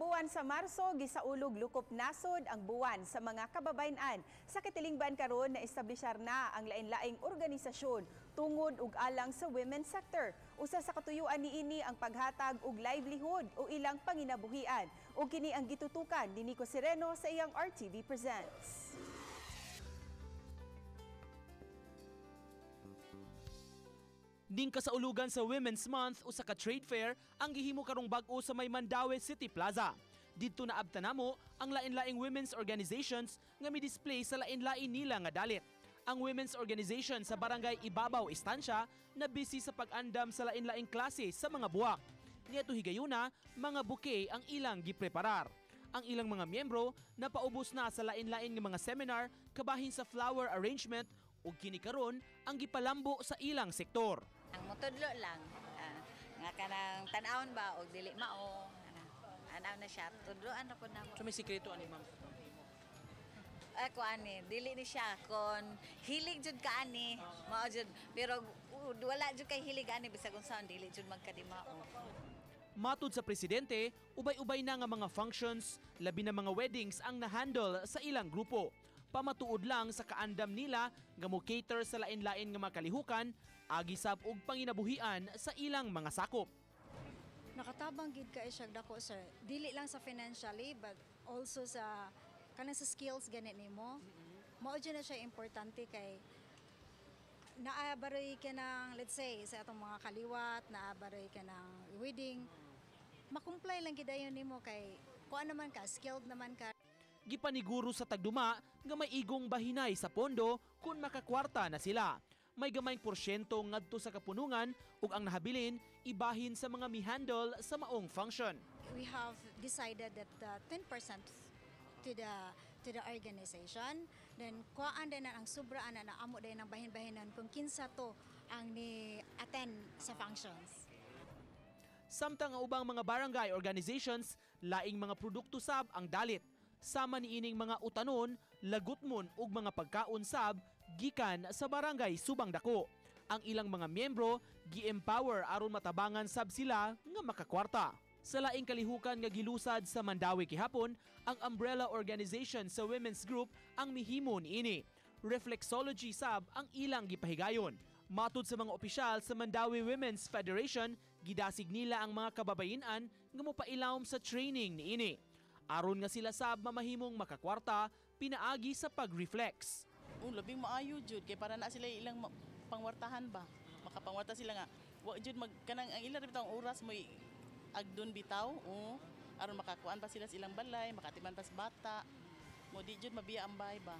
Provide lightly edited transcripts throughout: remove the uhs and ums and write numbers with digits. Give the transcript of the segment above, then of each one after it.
Karong buwan sa Marso, gisaulog Lukop Nasod ang buwan sa mga kababayen-an. Sa katilingban karon, na-establishar na ang lain-laing organisasyon tungod ug alang sa women's sector. Usa sa katuyuan niini ang paghatag og livelihood o ilang panginabuhian. Ug kini ang gitutukan ni Nico Sereno sa iyang RTV Presents. Ning kasaulugan sa Women's Month, usa ka trade fair ang gihimo karong bag-o sa may Mandaue City Plaza. Didto naabta namo ang lain-laing women's organizations nga mi-display sa lain-lain nila nga dalit. Ang women's organization sa Barangay Ibabaw, Estancia, na busy sa pag-andam sa lain-laing klase sa mga buwak. Niadto higayuna, mga bouquet ang ilang gipreparar. Ang ilang mga miyembro napaubos na sa lain-lain nga mga seminar kabahin sa flower arrangement ug kini karon ang gipalambo sa ilang sektor. Ang mutudlo lang, nga kanang tan-awon ba og dili mao, anaw na siya, tudloan ra pud namo. So may sikreto ani, ma'am? Ako ani, dili ni siya kon hilig jud ka ani, mao jud, pero wala jud kay hilig ani bisag unsaon dili jud magkadimao. Matud sa presidente, ubay-ubay na nga mga functions, labi na mga weddings ang nahandle sa ilang grupo. Pamatuod lang sa kaandam nila nga mo-cater sa lain-lain nga mga kalihukan, agi sab og panginabuhian sa ilang mga sakop. Nakatabang gid kay siya dako, sir. Dili lang sa financially but also sa kanang sa skills ganit nimo. Mao jud na siya importante kay naabaroy ka ng, let's say, sa atong mga kaliwat, naabaroy ka ng wedding. Makumply lang gid ayon nimo kay kuan naman ka, skilled naman ka. Gipaniguro sa tagduma nga may igong bahinay sa pondo kung makakwarta na sila. May gamayng porsyento ngadto sa kapunungan ug ang nahabilin ibahin sa mga mihandle sa maong function. We have decided that 10% to the organization, then kuhaan din na ang sobra ana na amo din ang bahin-bahinan kung kinsa to ang ni attend sa functions. Samtang ang ubang mga barangay organizations, laing mga produkto sab ang dalit. Sama niining mga utanon, lagutmon ug mga pagkaon sab gikan sa Barangay Subang Dako. Ang ilang mga miyembro gi-empower aron matabangan sab sila nga makakwarta. Sa laing kalihukan nga gilusad sa Mandaue gihapon, ang umbrella organization sa women's group ang mihimo niini. Reflexology sab ang ilang gipahigayon. Matud sa mga opisyal sa Mandaue Women's Federation, gidasig nila ang mga kababayen-an nga mopailawom sa training niini. Aron nga sila sab mamahimong makakwarta, pinaagi sa pag-reflex. Oh, labing maayo jud kay para na sila ilang pangwartahan ba. Makapangwarta sila nga wa jud mag kanang ang ilang bitaw ang oras mo agdon bitaw, oh, aron makakuan pa sila sa ilang balay, makatiman pa sa bata. Mo di jud mabiya ang bahay ba.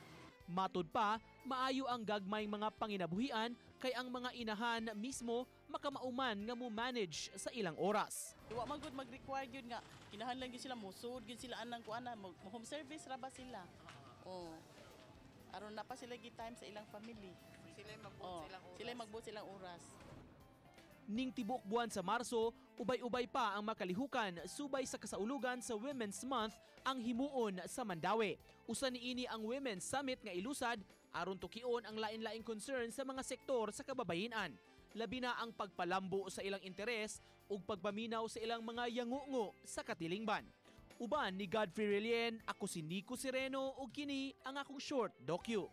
Matud pa, maayo ang gagmay mga panginabuhian kay ang mga inahan mismo makamauman nga mo manage sa ilang oras. Wa man gud mag-require gyud nga kinahanglan gyud sila musud gyud sila anang kuan na mo home service ra ba sila. Oh. Aron na pa sila gi time sa ilang family. Sila magbuot Oh, silang oras. Sila magbuot silang oras. Ning tibuok buwan sa Marso, ubay-ubay pa ang makalihukan subay sa kasaulugan sa Women's Month ang himuon sa Mandaue. Usa niini ang Women's Summit nga ilusad aron tukion ang lain-laing concern sa mga sektor sa kababayen-an. Labi na ang pagpalambo sa ilang interes ug pagpaminaw sa ilang mga yangungo sa katilingban. Uban ni Godfrey Relien, ako si Nico Sereno ug kini ang akong short docu.